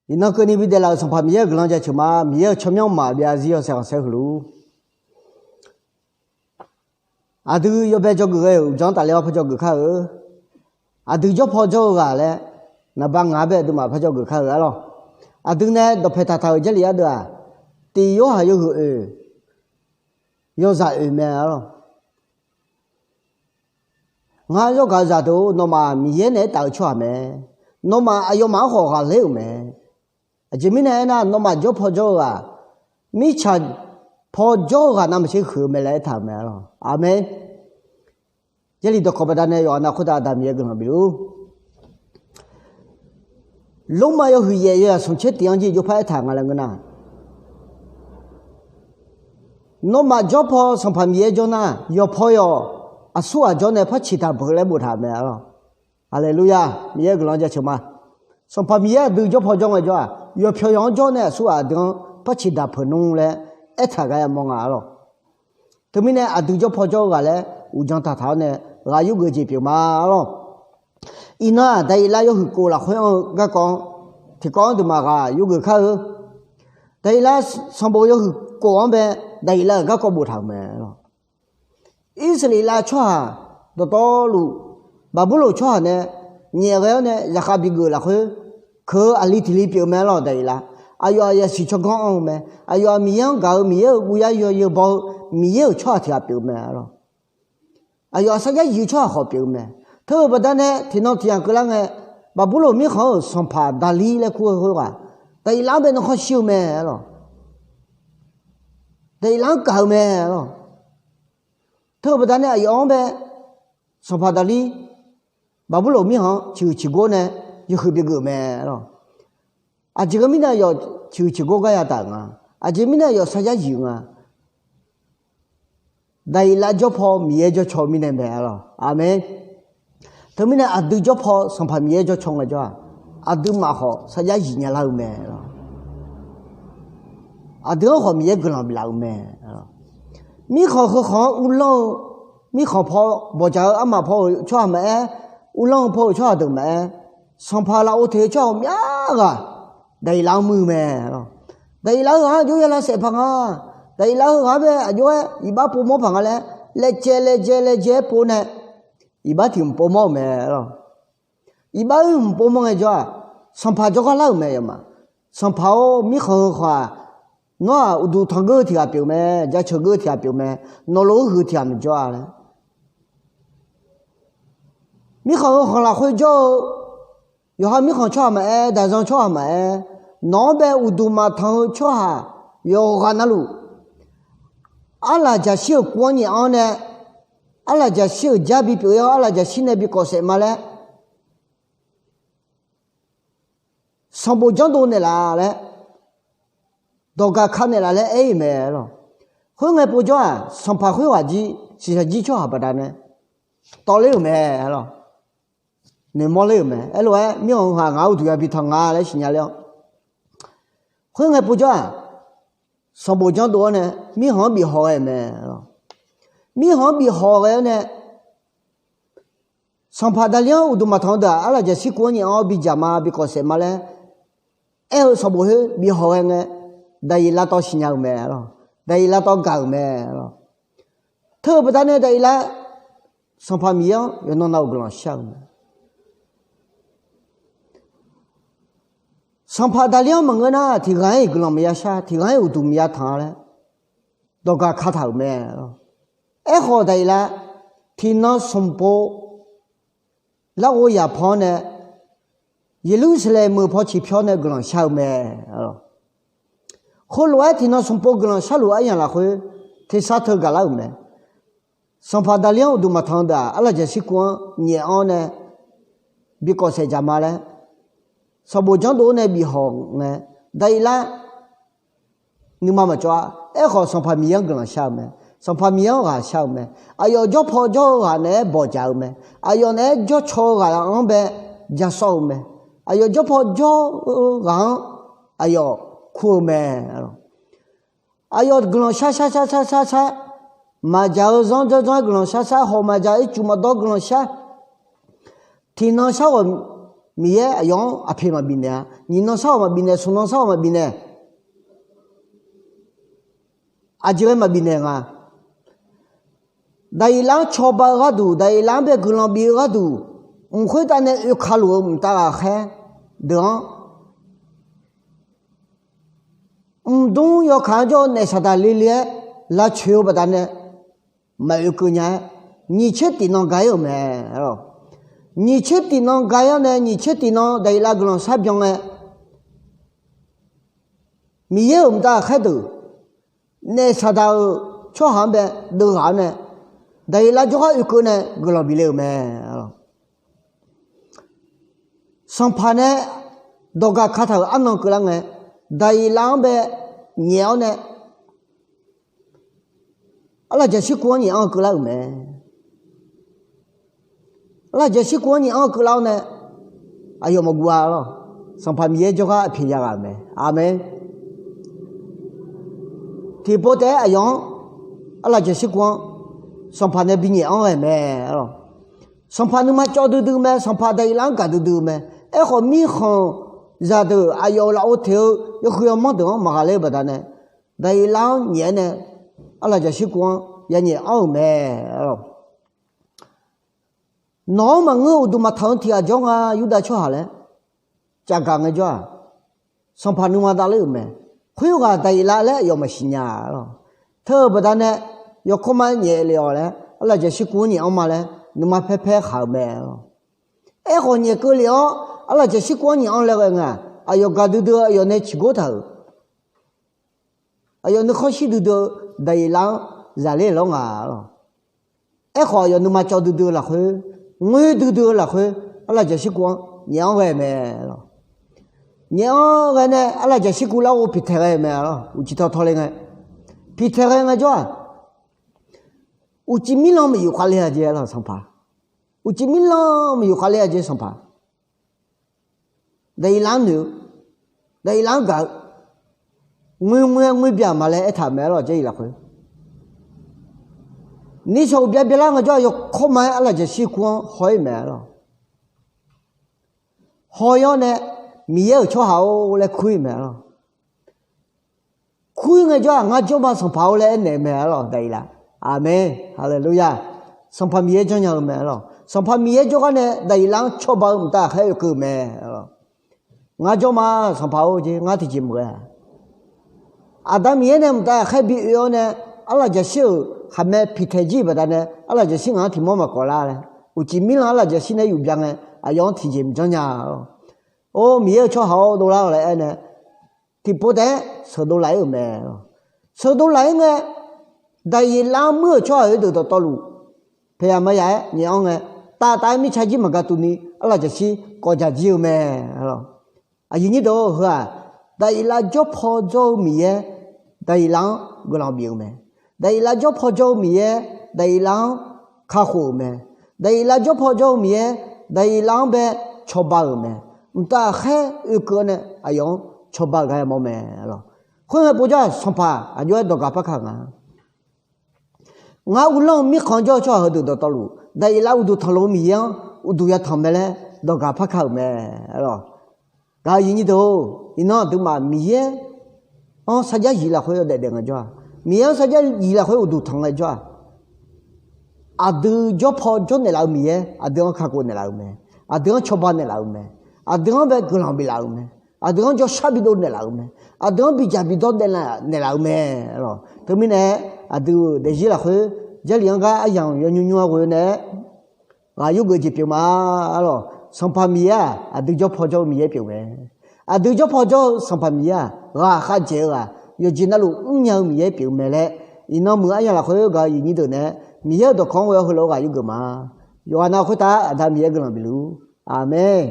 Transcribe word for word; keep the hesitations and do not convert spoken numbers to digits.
Iqnan keuvni bidaef laf-euq Sanqpaq Miqyaer-euq guiqlanq jaceuq ma. Miqyaer-euq tsawrmyanr maqbyav zarzir yawshaef khanqsaer huiq luf-ur. Aqdui yawbae dzawgeuf ghae-euq uqdzan-anr tafler-awr par dzawgeuf kar-eu. Aqdui jawr paw jawr-eu ghaq laer naqba ngaq-anr bae aqduimaf par dzawgeuf kar-eu arlawr. Aqdui nae dawqpaeq taqtaq-euq Jarlif ardeuv-aq, Tiq Yorhaq yawhuiq oeq yawzaq oeq mae arlawr. Ngar yawrgaq-eu zaqdeuq-or, nawmaf Miqyaer naeq-aer taf-eu tsawrhaq mae. Nawmaf aqyawfmaf-anr khawf ghaqler-euq mae. Aqjeq mirnae aernar, nawmaf jawr paw jawr-eu ghaq, mirtsaq paw jawr-eu ghaq navmaqtser huiq-eu mae laer aertaq-euq mae arlawr. Aqmeq. Jarlif dawqkawq baqdanae yawqha-anr khoertav Aqda Miqyaer guiqlanq bif luf-ur. Lormav yawhuiq yaef yawzaq smq tser tiq-anr jir jawrpar aertaq nga laer ngeur nar, nawmaf jawr paw Sanqpaq Miqyaer jawr nar, yawqpaw yawq aqsurghaq jawr nae par ciqdaq peuq laer boftaq-euq mae arlawr. Haleluya! Miqyaer-euq guiqlanq jaceuq ma. Sanqpaq Miqyaer aqdui jawr paw jawr ngaejawr-aq, yawqpaw yawq-anr jawr nae aqsurghaq aqdui-anr par ciqdaq peuq nmr laer aertaq gar yamawr nga arlawr. Teumirnae aqdui jawr paw jawr-eu ghaq laer uqdzan taqtaq-awr nae ghaq yurgeuf jeq pyeuf ma arlawr. Iqnan-aq, Daqyeqlav yawhuiq kof lafkhoer anr-eu garkawv-anr tiqkawv-anr duimaf ghaq yurgeuf kar-eu. Daqyeqlav sanqbof yawhuiq kof-anr bae Daqyeqlav-euq garkawv boftaq-euq mae arlawr. Irsaqleqlav tsawrhaq dawqtawvluf Baqburloq tsawrhaq nae nyaef ghae-awr nae zaqkhav bigeuf lafkhoer keuq-eu aqli tiq li pyeuf mae arlawr Daqyeqlav. Aqyawf-aq yasiq tsawrganr anr-eu mae. Aqyawf-aq Miqyaer-anr gaq-eu Miqyaer-euq guv yar yaw yeu baw-eu Miqyaer-euq tsawrhaq tiq ghaq pyeuf mae arlawr. Aqyawf-aq sarjax zif-eu tsawrhaq khawf pyeuf-eu mae. Teu-eu baqdanae tiqnan tiq yamq keuvlar ngae, Baqburloq mirkhanq-euq sanqpaq Daqlir laer kur-eu khoerghaq, Daqyeqlav-anr bae nuikhanr shir-eu mae arlawr. Daqyeqlav-anr gaq-eu mae arlawr. Teu-eu baqdanae aqyawf-anr bae sanqpaq Daqlir Baqburloq mirkhanq-anr ciqhuiq ciqgor nae yawhuiq bigeuf mae arlawr. Aqjeq mirnae aqyawf ciqhuiq ciqgor gar yadaq nga. Aqjeq mirnae aqyawf sarjax zif nga. Daqyeqlav jawr paw Miqyaer jawr caw-eu mirnae mae arlawr. Aqmeq. Teumirnae aqdui jawr paw Sanqpaq Miqyaer jawr caw ngaejawr-aq, aqduimaf khawf sarjax zif nya lar-eu mae. Aqdui-anr khawf Miqyaer guiqlanq biflaf-eu mae. Mirkhanq heukhanq-anr uvlanr-eu, mirkhanq paw bawqjaq-eu armaf paw-euq tsawrhaq maqaer, uvlanr-eu paw-euq tsawrhaq deuq maqaer, sanqpaq lafov teq-eu tsawrhaq ghawqmya ghaq Daqyeqlav-anr muir-eu mae. Daqyeqlav heughaq-anr aqjox ya lavsaef paq nga. Daqyeqlav heughaq-anr bae aqjox-aer iqbax povmawr paq nga laer, laejae laejae laejae-aer pov nae, iqbax tiq mq povmawr-euq mae arlawr. Iqbax oer mq povmawr ngaejawr-aq, sanqpaq jawrgar lar-euq mae yawma. Sanqpaq-or, mirkhanq heukhanq-aq, nawr-aq uqduq tanqgeur-eu tiq ghaq pyeuf mae, jaceuq geur-eu tiq ghaq pyeuf mae, nawqlof-aer huiq-eu tiq ghaq maqjawr-a laer. Mirkhanq heukhanq lafkhoer jawr-eu yawqha mirkhanq tsawrhaq maqaer, daqzan tsawrhaq maqaer, nawq-anr bae uqduq maqtanq-eu tsawrhaq yawqghaq navluf, arlaq jaqshir-euq kuv-anr nyaef-anr nae, arlaq jaqshir-euq jar bipyeuf-ir-awr arlaq jaqshir nae bikawv saef ma laer, sanqbof janrdov naeqlaf laer, dawqgaq ka naeqlaf laer aer-eu mae arlawr. Khoerngae povjawr-aq, sanqpaq khoerghaq jir shiqshaq jir tsawrhaq baqdanae tawvler-euq mae arlawr. Noeqmawr ler-euq mae. Aerlof-aer mirkhanq heukhanq ngaq-anr uqduq yabi tanq nga laer siqnya ler-awr, khoerngae povjawr-aq, sanqbof janrdov-awr nae mirkhanq-anr bif haw ghae-euq mae. Mirkhanq-anr bif haw ghae-awr nae, sanqpaq Daqlir-anr uqduq maqtanq-eu deuq-aq, arlaq jaqshir kuv-anr nyaef-anr bikjaq ma, bikawv saef ma laer aer-eu sanqbof khoer bif haw ghae ngae, Daqyeqlav tawv siqnya-euq mae arlawr. Daqyeqlav tawv gaq-euq mae arlawr. Teu-eu baqdanae Daqyeqlav Sanqpaq Miqyaer-anr yawqnan navluf guiqlanq shar-eu mae. Sanqpaq Daqlir-anr maqngeur nar, tiq ghaq-aer guiqlanq maqya shar, tiq ghaq-aer uqduq maqya tanq laer dawqgaq kataq-euq mae. Aerkhawf Daqyeqlav tiqnan smqpov larghov yaq paw-anr nae, Yeqlursaqlaeq meuq paw ciqpyawr nae guiqlanq shar-eu mae. Heulof-aer tiqnan smqpov guiqlanq sharluf aryamq lafkhoer tersar teu gaqlar-euq mae. Sanqpaq Daqlir-anr uqduq maqtanq-eu deuq-aq, arlaqjaqshir kuv-anr nyaef-awr nae bikawv saef jaq ma laer sanqbof janrdov-awr nae bif haw ngae, Daqyeqlav nuima maqcawv-a. Aerkhawf Sanqpaq Miqyaer-anr guiqlanq shar-eu mae. Sanqpaq Miqyaer-anr ghaq shar-eu mae. Aqyawf jawr paw jawr-eu ghaq naeq-aer bawqjaq-eu mae. Aqyawf naeq-aer jawrcaw-eu ghaq-anr bae ja sawr-eu mae. Aqyawf jawr paw jawr-eu ghaq-anr aqyawf kur-eu mae. Aqyawf guiqlanq shar shar shar shar shar shar, maqjaq-eu zanr janr zanr-aer guiqlanq shar shar, hawq maqjaq ircuf maqdawr guiqlanq shar. Tiqnan shar ghawq Miqyaer aqyawf-anr aqpoeq maqbifnaeq-a. Nyiq nan sar-awq maqbifnaeq, smq nan sar-awq maqbifnaeq, aqjeq ghae maqbifnaeq nga. Daqyeqlaf-anr cawba-eu gharduq, Daqyeqlaf-anr bae guiqlanq bif-eu gharduq, mq khoertav nae oeka luf-eu mqtav ghaqkhaer deuq-anr, mqdmr yawkaq-anr jawr-eu naef saqdaq le le-aer lavcoeq-eu baqdanae maqoekeuv nya-aer, nyiq tser tiq nan ga-ir-euq mae. Nyiq tser tiq nan ga-ir-awr nae, nyiq tser tiq nan Daqyeqlaf guiqlanq sharbyan ngae, Miqyaer-euq mqtav ghaqkhaer deuq, naef saqdaq-euq tsawrhaq-anr bae deuvghaq-awr nae, Daqyeqlaf jawrgar oekeuv nae guiqlanq bif le-euq mae. Sanqpaq nae dawqgaq kataq-euq arnan keuvlar ngae, Daqyeqlaf-anr bae nyaef-awr nae, arlaqjaq shirkuv-anr nyaef-anr keuvlar-euq mae. Arlaqjaq shirkuv-anr nyaef-anr keuvlar-awr nae, aqyawf maqguv-a lawr. Sanqpaq Miqyaer jawrgar aqpoeq yaghaq-euq mae. Aqmeq. Tiqpov taef-aer aqyawf-anr, arlaqjaq shirkuv-anr, Sanqpaq nae binyaef-anr ghae mae lawr. Sanqpaq nuima cawv duidui mae, Sanqpaq Daqyeqlaf-anr gaq duidui mae. Aerkhawf, mirkhanq zaqdeuq aqyawf-euq lafov teq-eu yawhuiq yawmanr deuq-anr maqghaq ler-eu baqdanae, Daqyeqlaf-anr nyaef-aer nae, arlaqjaq shirkuv-anr yanyaef-anr-euq mae lawr. Nawq-anr maqngeur-eu uqduq maqtanq-eu tiq ghaq jawr nga, Yurdav tsawrhaq laer cavgaq ngaejawr-aq, Sanqpaq nuima davler-euq mae. Khoerghaq Daqyeqlaf laer aqyawf maqsiq nya lawr. Teu-euq baqdanae, yawkawr ma nyaef lef-awq laer, arlaqjaq shirkuv-anr nyaef-anr ma laer nuima paer paer khaq-euq mae lawr. Aerkhawf, nyaef keuv lef-awr arlaqjaq shirkuv-anr nyaef-anr laer ghae nga, aqyawf gaq duidui-eu aqyawf nae ciqgor taq-euq, aqyawf nuikhanr shir duidui-eu Daqyeqlaf-anr zaqler lawr nga lawr. Aerkhawf, aqyawf nuima cawv duidui-eu lafkhoer, ngoer duidui-eu lafkhoer, arlaqjaq shirkuv-anr nyaef-anr ghae mae lawr. Nyaef-anr ghae nae arlaqjaq shirkuv larghov piqtaeq ghae mae lawr. Uqcif tawtaw le ngae, piqtaeq ghae ngaejawr-aq, uqcif mirlanr maqyuf khavle-a jeq lawr Sanqpaq. Uqcif mirlanr maqyuf khavle-a jeq Sanqpaq. Daqyeqlaf-anr noeq-eu, Daqyeqlaf-anr gaq-eu, ngoer ngoer-aer ngoer bya ma laer aertaq-euq mae lawr. Jarlif lafkhoer, nishawq uqbya byalar ngaejawr-aq, yawkawr ma-aer arlaqjaq shirkuv-anr haw-ir mae lawr. Haw-ir-awr nae, Miqyaer-euq tsawrhaq-or laer kur-ir mae lawr. Kur-ir ngaejawr-aq, ngar jawr ma Sanqpaq-or laer aernaeq-eu mae lawr Daqyeqlaf. Aqmeq. Haleluya. Sanqpaq Miqyaer janrnya-eu mae lawr. Sanqpaq Miqyaer jawrgar nae Daqyeqlaf-anr cawba-eu mqtav ghaqkhaer oekeuv-eu mae lawr. Ngar jawr ma Sanqpaq-or jeq ngar tiqjeq maqghae-a. Aqda Miqyaer nae mqtav ghaqkhaer bi oe-awr nae, arlaqjaq shir-euq khaqmae piqtaeq jir-euq baqdanae, arlaqjaq shir ngaq-anr tiq mawr maqkawv lar laer, uqcif mirlanr arlaqjaq shir nae yuf bya ngae, aqyawf-anr tiqjeq maqjanr nya lawr. Or, Miqyaer-euq tsawrhaq-or dovlar-awq laer aer nae, tiqpov taef-aer sheuqdov laf-ir-euq mae lawr. Sheuqdov laf-ir ngae, Daqyeqlaf-anr muir-euq tsawrhaq heudeuq dawqtawvluf, paeqyaq maqyaq-aer nyaef-anr ngae, taf taf-aer mirtsaq jir maqgaq tuvni arlaqjaq shir kawv jaq jir-eu mae lawr. Aqyuif nyir deuq-or, heu-aq, Daqyeqlaf jawr paw jawr-eu Miqyaer, Daqyeqlaf-anr guiqlanq bif-euq mae. Daqyeqlaf jawr paw jawr-eu Miqyaer, Daqyeqlaf-anr kakhof-euq mae. Daqyeqlaf jawr paw jawr-eu Miqyaer, Daqyeqlaf-anr bae cawba-euq mae. Mqtav ghaqkhaer oekeuv-awr nae aqyawf-anr cawba-euq gar yamawr mae lawr. Khoerngae povjawr-aq, Sanqpaq aqjox-aer dawqgaq par ka nga. Ngar uvlanr-eu mirkhanq jawr-eu tsawrhaq heudeuq dawqtawvluf, Daqyeqlaf uqduq tanqlof-eu Miqyaer-anr uqduq yataq mae laer dawqgaq par ka-euq mae lawr. Gaq-eu aqyuif nyir deuq-or, iqnan aqduimaf Miqyaer-anr sarjax yif lafkhoer yawdaef daef ngaejawr-aq, Miqyaer-anr sarjax yif lafkhoer uqduq tanq ngaejawr-aq, aqdui jawr paw jawr naeqlaf-eu Miqyaer aqdui-anr kakhof naeqlaf-euq mae. Aqdui-anr cawba naeqlaf-euq mae. Aqdui-anr bae guiqlanq biflaf-euq mae. Aqdui-anr jawrshar bidov naeqlaf-euq mae. Aqdui-anr bidzaq bidawr naeqlaf-euq mae lawr. Teumirnae, aqdui-euq daefzir lafkhoer Jarlif-anr gar aryamq yawnymr nymr-a ghoe nae ghaq yurgeuf jeq pyeuf ma lawr. Sanqpaq Miqyaer-aq, aqdui jawr paw jawr-eu Miqyaer pyeuf mae. Aqdui jawr paw jawr-eu Sanqpaq Miqyaer-aq, ghaq khavjaeq-eu ghaq, yawqjeq navluf mrnya-eu Miqyaer pyeuf mae laer, iqnan muiq aryamq lafkhoer gaq-eu aqyuif nyir deuq nae, Miqyaer-euq dawqkawq-anr ghoe-awr heulof-aer ghaq yurgeuf ma. Yawqghaq nav khoertav Aqda Miqyaer guiqlanq bifluf-ur. Aqmeq.